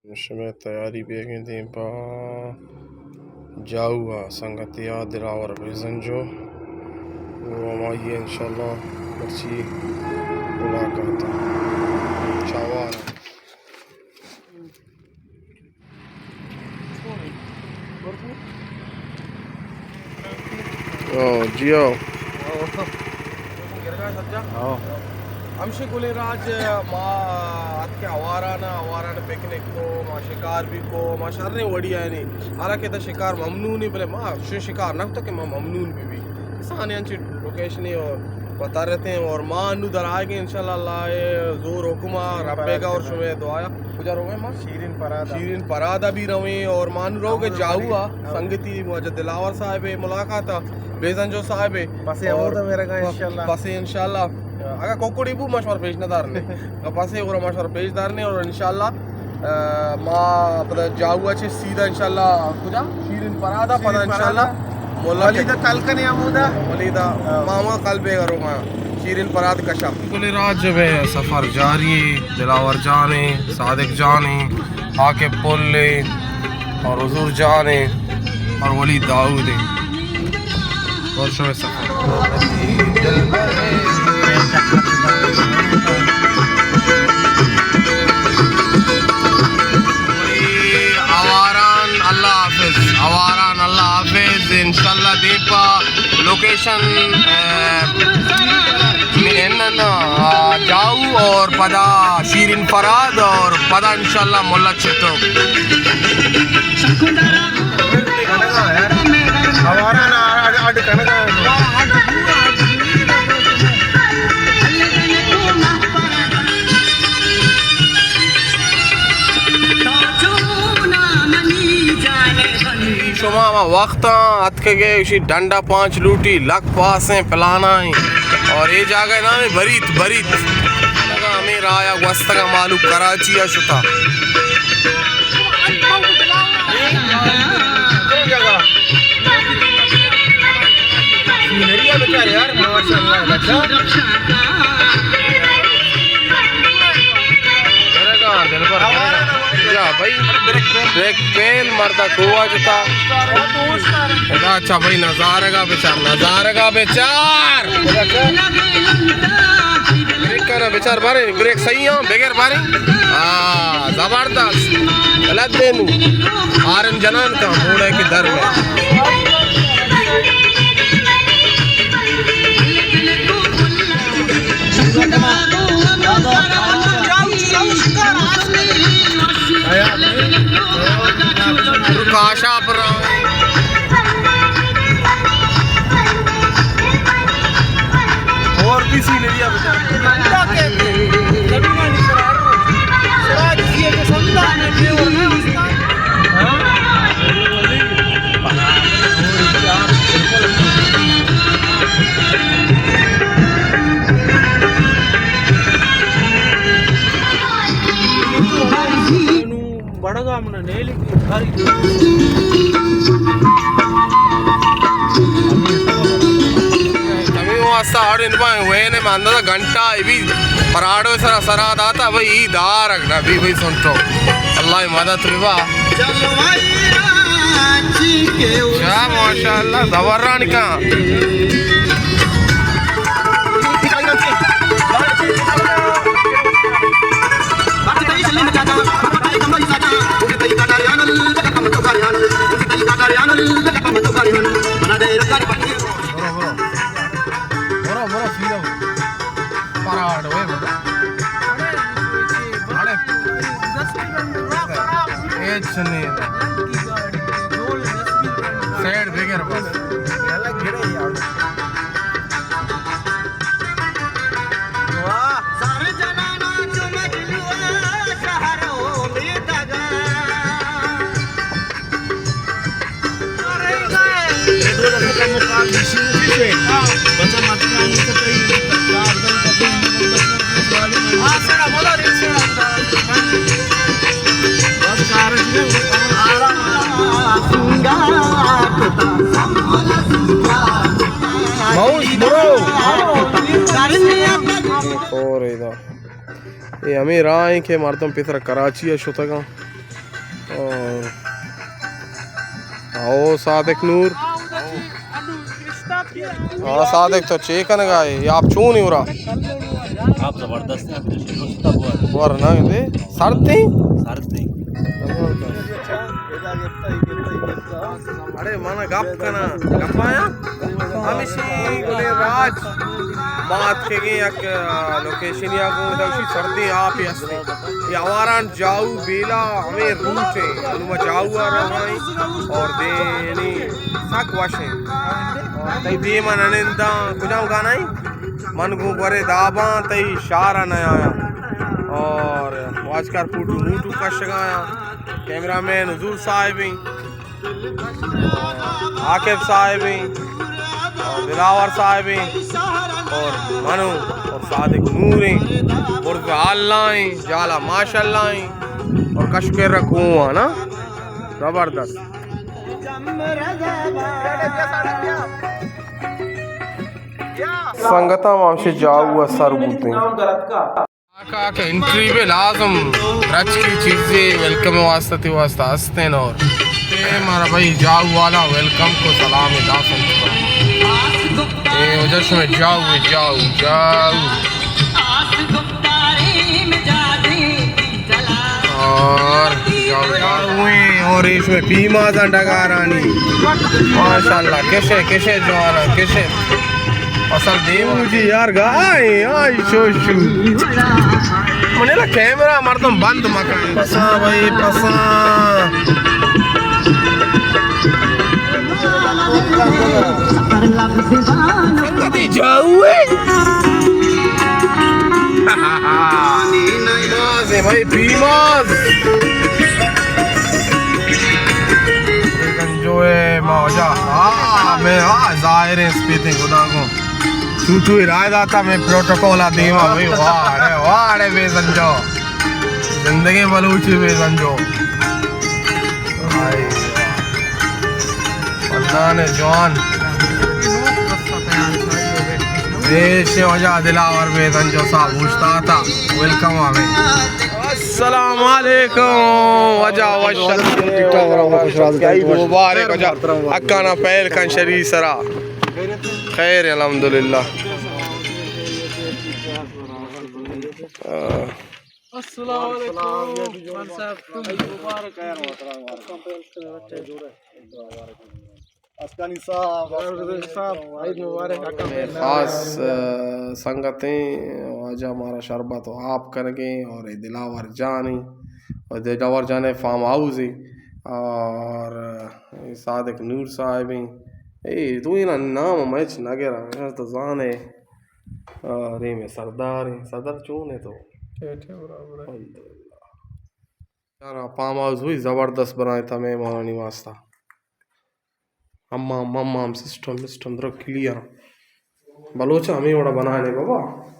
شمئے تیاری بیگیں دیم پہ جاؤ ءَ سنگتے ءَ دلاور بزنجو۔ نوں ہمائی ءَ انشاءاللہ مرچی ملاقات ءَ چاوار ءَ۔ او، جی او۔ ہمشی گلیں راج ما اتکیں آواران ءَ، آواران پکنک کو، ما شکار بھی کو، ما شریں وڑی آئینی۔ حالانکہ تا شکار ممنوع نہیں، بلے ما شکار نہ تو کہ ما ممنون بھی بھی۔ کسانی انچی لوکیشنی اور بترتیں اور ما انو در آئیگیں انشاءاللہ، اللہ ءِ زور حکم ءَ ربیگا اور شمئے دعایا۔ کجا روگے ما؟ شیرین پراد ءَ۔ شیرین پراد ءَ بھی رویں اور ما انو روگے ہاں، جاؤ ءَ۔ ہاں۔ سنگتی واجہ دلاور صاحب ءِ ملاقات ءَ، بیزنجو صاحب ءِ۔ پسے اور ہمودا میرگا انشاءاللہ۔ پسے انشاءاللہ۔ اگا کوکڑی بو ما شمار پیش نہ دارنے۔ پسے اور ما شمار پیش دارنے اور انشاءاللہ آ، ما پدا جاؤ ءَ چہ سیدھا انشاءاللہ کجا؟ شیرین پراد ءَ، پدا انشاءاللہ ملا ولیدہ کل کنے ہمودا۔ ولیدہ ہاں۔ ما ہمودا کل بیگا روگا شیرین پراد کشا۔ گلیں راج، مئے سفر جاری ہے، دلاور جان ہے، صادق جان ہے، عاقب پل ہے اور حضور جان ہے اور ولید داؤد ہے۔ اور شمئے سفر۔ آواران اللہ حافظ، آواران اللہ حافظ، انشاءاللہ دیپا لوکیشن، اے، مین، آ، جاؤ اور پدا شیرین پراد اور پدا انشاءاللہ ملا چٹو۔ آواران اڈ، اڈ کنگا۔ شما ہما وقتاں اتکگے، اشی ڈنڈا پانچ لوٹی، لک پاسیں پلانائیں۔ اور اے جاگہ نام ہے بریت، بریت۔ ہمیں رایا گوستگا مالو کراچی ءَ شتا۔ سینری ءَ بچار یار، ماشاءاللہ، بچار۔ درگا، دلبر، درگا۔ جا بھائی، بریک فیل مردا کوا جتا۔ ادا اچھا بھائی، نظارگا بچار، نظارگا بچار۔ بریک کنا بچار بارے، بریک صحیح ہاں، بغیر بارے۔ ہاں، زبردست۔ غلط دے نو۔ ہارن جنان کا موڑے کے در میں۔ کاشا پر اور بھی سینری ہے بیچارہ۔ بڑگا من نیلی۔ کمی واسطہ آڑ ان بائیں وین میں اندازہ گھنٹہ ای بھی پراڑو سرا سرا داتا بھائی، ای دار اگنا بھی بھائی سنٹو۔ اللہ مدد ربا۔ شاہ ماشاءاللہ زبران کا۔ برو، برو۔ برو، برو، سیدھا برو۔ پراڈ ہوئے برو۔ اڑے، ہچ نہیں۔ سائیڈ بغیر بس۔ واہ۔ اور ادا اے ہمے راہ ایں کہ مردم پیسر کراچی ءَ شتگاں۔ او، او صادق نور۔ ہاں صادق، تو چے کنگا ئے؟ آپ چون ایں ورا؟ آپ زبردست ایں، آپ درست بور۔ ور نہ دے، سرد ایں؟ سرد ایں۔ اڑے من گپ کناں، گپ آیاں۔ ہمیشی گلیں راج ما اتکگیں یک، آ، لوکیشنی ءَ گوں، داشی سردیں آپے ہستیں۔ اے آواران جاؤ بیلا ہمے روٹ ایں، انوں ما جاؤ ءَ روگا ایں اور دے یعنی سک وش ایں۔ اور تئی دیم ءَ نننداں، کجام گانا ایں؟ من گوں گورے داباں، تئی شار ءَ نیایاں۔ اور واجکار فوٹو موٹو کشگا یاں۔ کیمرہ مین حضور صاحب ایں، عاقب صاحب ایں، اور دلاور صاحب ایں، اور منو اور صادق نور ایں، برز اللہ ایں، جالا ماشاءاللہ ایں، اور کشکر رکھوں نا، زبردست۔ سنگتاں، ما ہمشی جاؤ ءَ سر بوتیں۔ آقا کہ انٹری بے لازم، درچکی چیزے ویلکم واسطہ، تئی واسطہ ہستیں۔ اور اے مارا بھائی جاؤ والا ویلکم کو سلام دا سنت کو۔ اے وجہ شمے جاؤ، جاؤ، جاؤ۔ اور جاؤ، جاؤ ایں، اور ایش میں پیمازاں ڈگارانی۔ ماشاءاللہ، کشے، کشے جوانا، کشے۔ اصل دیم جی یار گائے، آئی شو شو۔ منی لا کیمرہ مردم بند مکن۔ پسا بھائی، پسا۔ سنگتی جاؤ ئے۔ پیماز ایں بھائی، پیماز۔ گنجو اے موجا۔ آ، میں، آ، ظاہر ایں اسپیتیں خدا کو۔ تو، تو رائے داتا میں پروٹوکول آ دیما بھائی۔ واہ، اڑے، واہ، اڑے، بے سنجو۔ زندگی بلوچی بے سنجو۔ ہائے۔ فنان جوان۔ دیش وجہ دلاور بے سنجو صاحب اوشتاتا۔ ویلکم آمین۔ السلام علیکم۔ وجہ وش۔ مبارک وجہ۔ اکانا پہل کن شری سرا۔ خیر، الحمدللہ۔ آ۔ السلام علیکم۔ خان صاحب، تم مبارک۔ اسکانی صاحب، صاحب، عید مبارک۔ خاص، آ، سنگتیں، واجہ مارا شربت و آپ کنگیں اور اے دلاور جانی اور دلاور جانے فارم ہاؤس ایں اور اے صادق نور صاحب ایں۔ اے دوئیناں نام ہم ہچ نہ گراں، تو زانے۔ آ، ریم سردار ایں۔ صدر چون ئے تو؟ ٹھیک ہے، برابر ہے۔ الحمدللہ۔ یار، فارم ہاؤس ہوئی زبردست بنائے تھا مہمانانی واسطہ۔ حمام، ممام، سسٹم، سسٹم درو کلیئر۔ بلوچ ہمیں وڑا بنائے بابا۔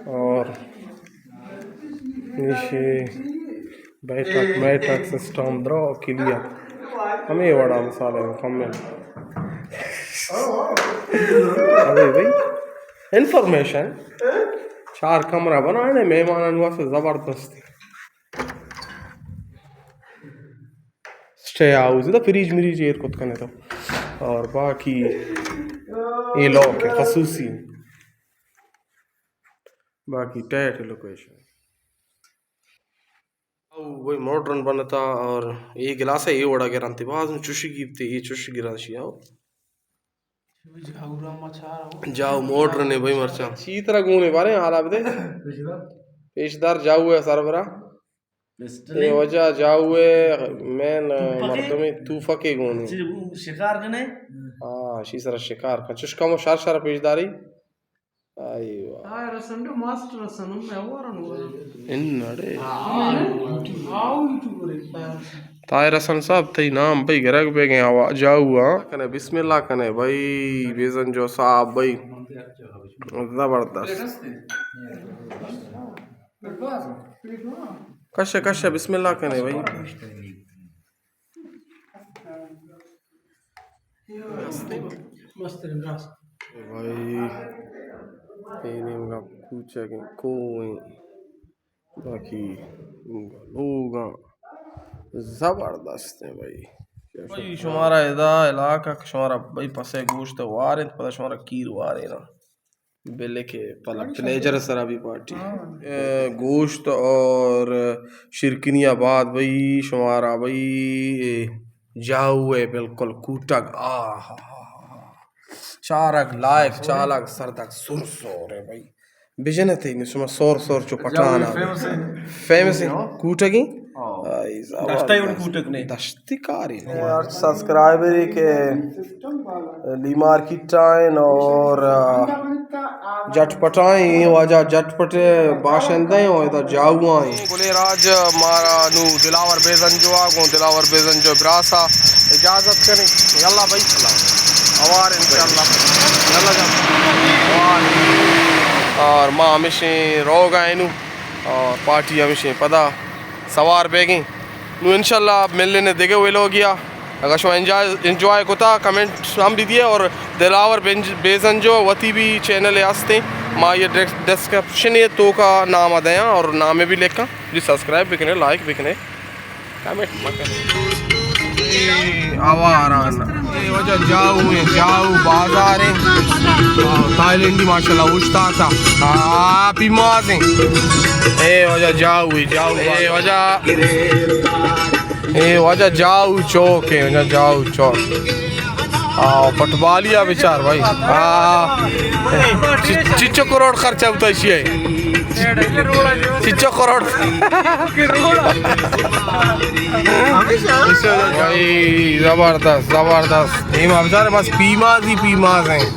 اور ایشی بیٹھک، میٹھک سسٹم درو کلیئر۔ ہمیں وڑا مسالے کم ہے۔ ارے بھائی، انفارمیشن۔ چار کمرہ بنائے مہمانان واسطے زبردست۔ اسٹے ہاؤس، ادا فریج مریج ایر کت کنے تو۔ اور باقی اے لوک ہے خصوصی۔ باقی ٹیٹ لوکیشن۔ او وہی ماڈرن بنتا اور اے گلاس ہے، اے وڑا گرانتے، باز چوشی گیپتے، اے چوشی گران شی آؤ۔ جاؤ ماڈرن ہے بھائی مرچاں۔ چی طرح گونے بارے حالا بدے۔ پیشدار جاؤ ہے سربرا۔ اے وجہ جاؤ ہے مین مردمی توفکے گونے۔ شکار کنے؟ ہاں، شی سر شکار کن۔ چش کمو شر شر پیشداری۔ آئی واہ۔ طاہر حسن جو ماسٹر حسن، ہم میں ورن ورن۔ ان اڑے۔ ہاں، ہاں، یوٹیوبر ہے۔ طاہر حسن صاحب، تئی نام بھئی گرگ بیگیں آوا-، جاؤ ہاں۔ کنے بسم اللہ کنے بھئی، بیزن جو صاحب بھئی۔ زبردست۔ کشے، کشے، بسم اللہ کنے بھئی۔ بھائی، اے نیمگا کوچگیں کوہیں، باقی لوگاں زبردست ہیں بھائی۔ بھائی شمارا ادا علاقہ کہ شمارا بھائی پسے گوشت واریں، پدا شمارا کھیر واریں نا۔ بلے کہ پلا پلیجر سرا بھی پارٹی۔ اے، گوشت اور شیرکنی آباد بھائی، شمارا بھائی، اے، جاؤ ہے بالکل کوٹگ۔ آہ، چارگ لائق، چالگ سردگ سر سور ہے بھائی۔ بجن تئی شما سور سور چو پٹانا۔ فیمس ہے۔ فیمس ہے۔ کوٹگی؟ ہاں۔ آئی زبردست۔ دشتہ ہی کوٹگ نے۔ دشتی کاری نے۔ ہر سبسکرائبر کے لی مارکیٹ آئیں اور، آ، جٹ پٹائیں، واجہ جٹ پٹ باشندہ ہیں اور ادا جاؤ آئیں۔ گلیں راج مارا نو دلاور بیزنجو آ، گوں دلاور بیزنجو براسا اجازت کریں۔ یلا بھائی، اوار انشاءاللہ۔ یلا جان۔ اوار۔ اور ما ہمیشیں روگ آئیں نو۔ اور پارٹی ہمیشیں پدا سوار بیگیں۔ نو انشاءاللہ ملنے دگہ ویلوگیا۔ اگر شما انجوائے، انجوائے کتا، کمنٹ ہم بھی دیے اور دلاور بنج-، بیزنجو وتی بھی چینل ہستیں، ما یہ ڈس-، ڈسکرپشن یہ توکا نام دیاں اور نام بھی لکھاں، جی سبسکرائب بکنے، لائک بکنے، کمنٹ مکنے۔ اے آواران، اے واجہ جاؤ، اے جاؤ بازار ہے۔ آ، تھائی لینڈی ماشاءاللہ اوشتاتا۔ آ، پیماز ہیں۔ اے واجہ جاؤ، اے جاؤ، اے واجہ اے واجہ جاؤ چوک ہے، واجہ جاؤ چوک۔ آ، فٹبالیا بچار بھائی۔ آ، چ-، چچو کروڑ خرچہ ہوتا اسی ہے۔ چچو کروڑ۔ بھائی، زبردست، زبردست۔ اے ما بچار بس پیماز ہی پیماز ہیں۔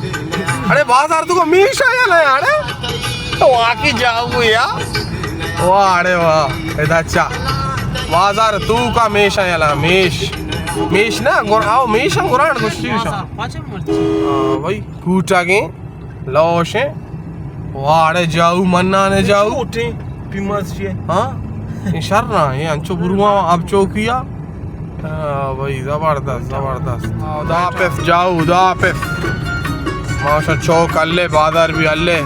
اڑے بازار تو کو میش آیا نا اڑے۔ واقعی جاؤ گو یا۔ واہ، اڑے واہ، ادا چا۔ بازار تو کا میش آیا نا، میش۔ میش نا، گر-، آؤ، میش ہم گران گوشتی شا۔ ہاں، بھائی، کوٹا گیں، لوشیں۔ واہ، اڑے جاؤ، منانے جاؤ۔ پیماز چیئے؟ ہاں؟ اے شر نا، اے انچو برواں اب چوکیا۔ ہاں بھائی، زبردست، زبردست۔ خدا حافظ جاؤ، خدا حافظ۔ ماشاء چوک ہلے، بازار بھی ہلے۔